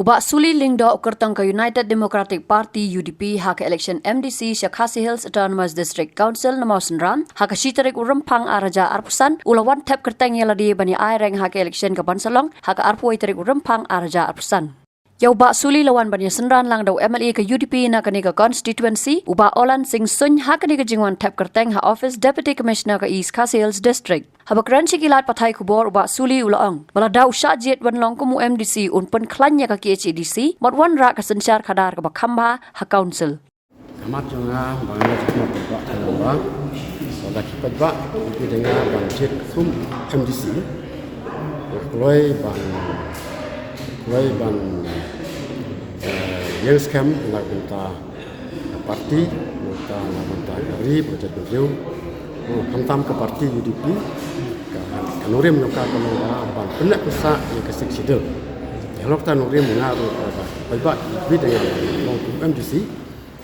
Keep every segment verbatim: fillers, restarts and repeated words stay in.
U Bah Suli Lyngdoh, u kyrtong ka United Democratic Party, U D P, ha ka election M D C sha Khasi Hills Autonomous District Council na Mawsynram, ha ka shi tarik u Rymphang ar hajar arphew san, u la wan thep kyrteng ïa lade ban ïa aireng ha ka election ka ban sa long ha ka arphew wei tarik u Rymphang ar hajar arphew san. Ïa u Bah Suli la wan ban ïa synran lang da u M L A ka U D P na kane ka constituency, u Bah Olan Singh Suin, ha kane ka jingwan thep kyrteng ha office Deputy Commissioner ka East Khasi Hills District. Haba kren sha ki lad pathai khubor, u Bah Suli u la ong ba lada u shah jied ban long kum u M D C, un pynkhlaiñ ïa ka K H A D C, bad wanrah ka synshar khadar kaba kham bha ha council. Ka mat jong nga ba nga la jubab ba ka long ba, ba ki paidbah ki pynbna ban jied kum M D C. Kloi ban, kloi ban, eh, ïeng skhem na ka bynta ka parti, na ka bynta, na ka bynta ka ri, ka jaitbynriew. Oh, khamtam ka parti U D P, ka, ka nongrim jong ka ka long ba ban pynneh pynsah ïa ka Sixth Schedule. Ïa, halor kata nongrim nga ruh, eh, ba paidbah ki pynbna ban long kum M D C.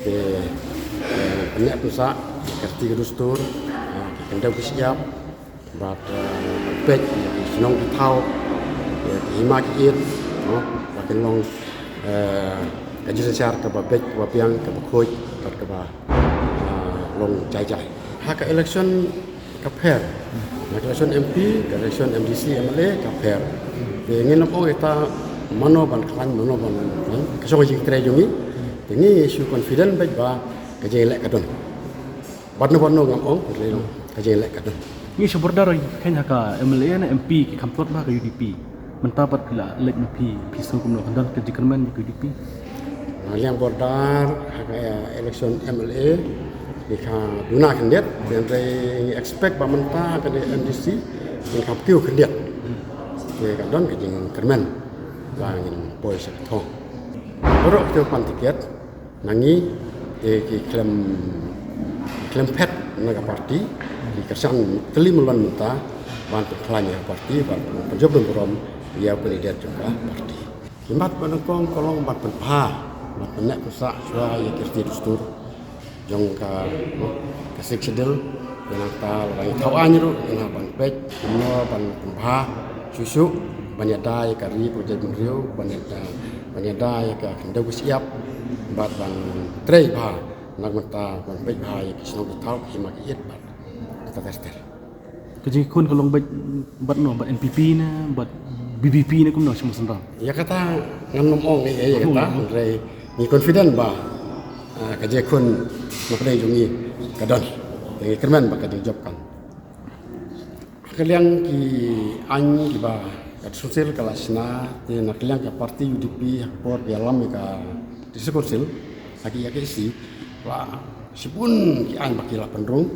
Te, eh, pynneh pynsah ïa ka riti ka dustur, eh, ki khyndew ki shyiap, bad, eh, bad peit ïa ki shnong ki thaw, ïa ki hima ki ïit, no, ba kin long, eh, ka jingsynshar kaba beit, kaba biang, kaba khuid, bad kaba, eh, long jai jai. Ha ka election ka pher. Na ka election M P, ka election M D C, M L A ka pher. Te ngin ym ong ïa kata mano ban khlaiñ, mano ban khlaiñ, ka shong ha ka jingtrei jong ngi. Te ngi shu confident beit ba ka jingïaleh ka don. Bad no bad no ngam ong, ka jingïaleh ka don. Ngi shu border khein ha ka M L A ne M P ki kham tlot bha ha ka U D P. Mynta pat phi la leit na phi, phi sngew kumno, ka don ka jingkyrmen ïa ka U D P? Na liang border ha ka, eh, election M L A ki kha duna khyndiat, hynrei ngi expect ba mynta ha ka M D C kin kha kiew khyndiat. Te ka don ka jingkyrmen ba ngin poi sha ka thong. Baroh ki pan tiket na ngi, te ki khlem, khlem phet na ka parti, ki kyrshan tylli myllun mynta ban pynkhlaiñ ïa ka parti, ban pynjop don burom ïa u kandidet jong ka parti. Ki mat ba nyngkong ka long ban pynbha, ban pynneh pynsah shuwa ïa ki riti dustur jong ka, ka Sixth Schedule. Nangta lada ngi thaw aiñ ruh, ngi hap ban peit kumno ban pynbha shuh shuh, ban ïada ïa ka ri ka jaitbynriew, ban ïada, ban ïada ïa ka khyndew ka shyiap, bad ban trei bha na ka bynta ban peit bha ïa ki shnong ki thaw, ki hima ki ïit, bad kata ter ter. Ka jingkhun ka long bad, bad no, bad N P P ne, bad V P P ne, kumno sha Mawsynram? Ïa kata ngan ym ong ei ei ïa kata, hynrei ngi confident ba, ah, ka jingkhun na pdeng jong ngi ka don. Te ngi kyrmen ba ka jingjop kan. Ka liang ki aiñ kiba ka Council ka la shna, te na ka liang ka parti U D P ha ka por ba ïalam ïa ka District Council ha ka E I A C, la shibun ki aiñ ba ki la pynrung.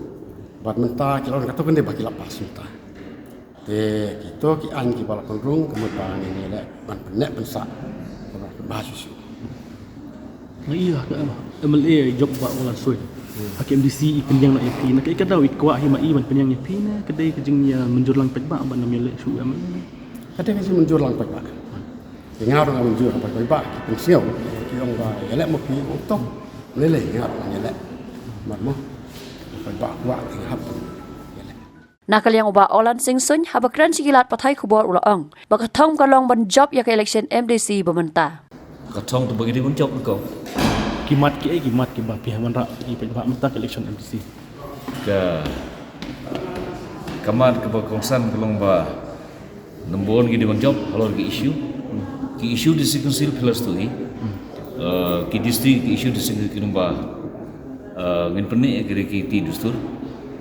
Bad mynta ki la don katto katne ba ki la pass mynta. Te kito ki aiñ kiba la pynrung ka mut ba ngin ïaleh ban pynneh pynsah, ban pynbha shuh shuh. Nga ïohi ha ka M L A jop ba u la soi ha ka M D C, i pynïeng noh ïa phi, na kaei ka daw i kwah hi ma i ban pynïeng ïa phi ne ka dei ka jingïamynjur lang paidbah ban ym ïaleh shuh M L A? Ka dei ka jingmynjur lang paidbah. Te nga ruh nga mynjur, haba paidbah ki pynsngew, ki ong ba ïaleh ma phi, ong to, lei lei nga ruh ngan ïaleh. Mat mo, paidbah kwah te nga hap ïaleh. Na ka liang u Bah Olan Singh Suin, haba kren sha ki lad pathai khubor, u la ong ba ka thong ka long ban jop ïa ka election M D C ba mynta. Ka thong te ba ngi dei ban jop, ko. Ki mat kiei, ki mat kiba phi hap wanrah ïa paidbah mynta ka election M D C? Ka, ka mat kaba kongsan ka long ba number one ngi dei ban jop halor ki issue. Ki issue District Council phi la sngewthuh hi. Eh, ki district, ki issue District Council ki long ba, eh, ngin pynneh ïa ki riti dustur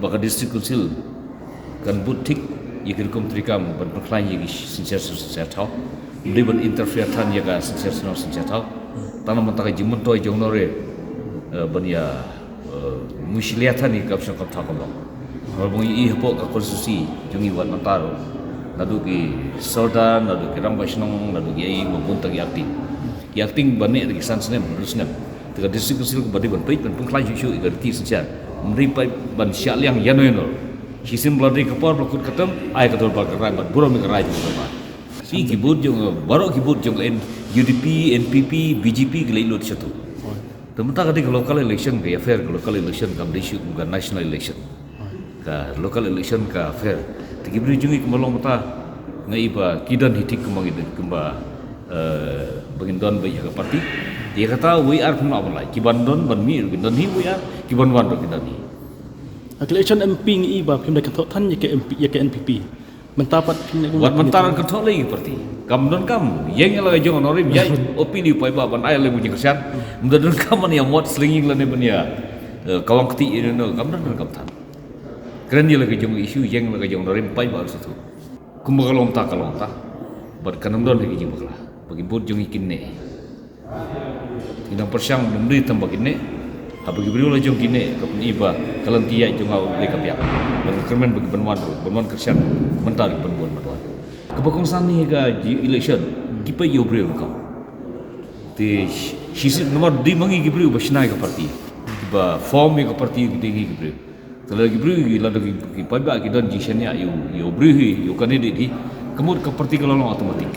ba ka District Council kan bud thik ïa ki rukom treikam ban pynkhlaiñ ïa ki synshar shnong synshar thaw. Ym dei ban interfere than ïa ka synshar shnong synshar thaw. Tang namar ka jingmyntoi jong u nongrim, eh, ban ïa, eh, mushlia than ïa ka kam shnong kam thaw kam long. Namar ba ngi i hapoh ka constituency jong ngi wat mynta ruh, naduh ki sordar, naduh ki rangbah shnong, naduh ki ïa i ba bun tang ki acting. Ki acting ba neh da ki san snem, hynriew snem. Te ka District Council kaba dei ban peit, ban pynkhlaiñ shuh shuh ïa ka riti synshar. Ym dei peit ban shah liang ïano ïano. Shisien ba la dei ka por ba la kut ka term, ai ka dorbar ka rai, bad burom ïa ka rai jong ka dorbar. Ki, ki vote jong, baroh ki vote jong ka N-, U D P, N P P, B J P ki leit lut shato. Te mynta ka dei ka local election, ka ïa fair ka local election, kam dei shuh kum ka national election. Ka local election ka fair. Te ki briew jong ngi kumba long mynta, nga i ba ki don hi thik kumba ngi don, kumba, eh, Ba kin don ba ïa ka party. Ïa kata wei ar phim lah ban lai. Ki ban don ban mih ruh kin don hi, wei ar ki ban wan ruh kin don hi. Ha ka election M P ngi i ba phim da kynthoh than ïa ka M P, ïa ka N P P. Mynta pat phim ne wat mynta ran kynthoh lei ïa ka party. Kam don kam ïeng ïa la ka jong honorim ïa, O P D u paidbah ban ai lei u jingkyrshan. Mynta don kam ban ïa mot slinging lane ban ïa, eh, kawang kti ïa no, kam don don kam than. Kren ïa la ka jong issue, ïeng la ka jong honorim paidbah satu. Kumba ka long ta ka long ta. Bad kan ym don ha ki jingbakla. Ba ki bud jong ngi kin neh. Ngi dang pyrshang dum dei tang ba kin neh. Haba ki briew la jong kin neh, ka pyni ba ka lynti ïaid jong nga u dei ka biang. Bad nga kyrmen ba ki ban wan ruh, ban wan kyrshan. Mynta ki ban wan ban wan. Kaba kongsan hi ka ji election, ki peit ïa u briew ruh kam. Te shi, shi sit namar dei ma ngi ki briew ba shna ïa ka party. Ba form ïa ka party ki dei ngi ki briew. Te lada ki briew hi, lada ki, ki paidbah ki don jingshaniah ïa u, ïa u briew hi, ïa u candidate hi, ka mut ka party ka la long automatic.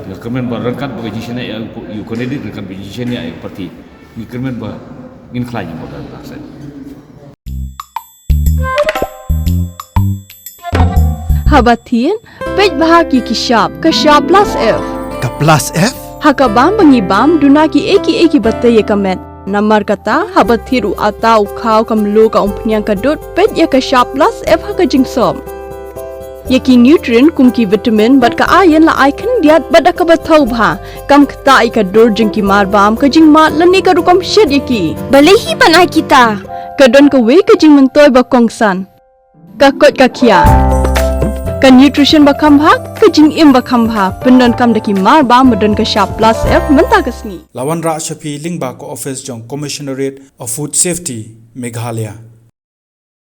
Nga kyrmen ba ryngkat ba ka jingshaniah ïa u, ïa u candidate, ryngkat ba jingshaniah ïa u party. Ngi kyrmen ba ngin khlaiñ ïa u ba ka, ka sait. Haba thied, peit bha ki ki shap, ka shap plus F. Ka plus F? Ha ka bam ba ngi bam, duna kiei kiei kiba tei ïa ka met. Namar kata, haba thied u atta, u khaw, ka mluh, ka umphniang, ka dud, peit ïa ka shap plus F ha ka jingsop. Ïa ki nutrient kum ki vitamin bad ka iron la ai khyndiat bad da kaba thaw bha. Kam ktah ïa ka dur jong ki mar bam, ka jingmad lane ka rukom shet ïa ki. Balei hi ban ai kita? Ka don kawei ka jingmyntoi ba kongsan. Ka koit ka khiah. Ka nutrition ba kham bha, ka jingim ba kham bha. Pyndonkam da ki mar bam ba don ka shap plus F mynta ka sngi. La wanrah sha phi lyngba ka office jong Commissionerate of Food Safety, Meghalaya.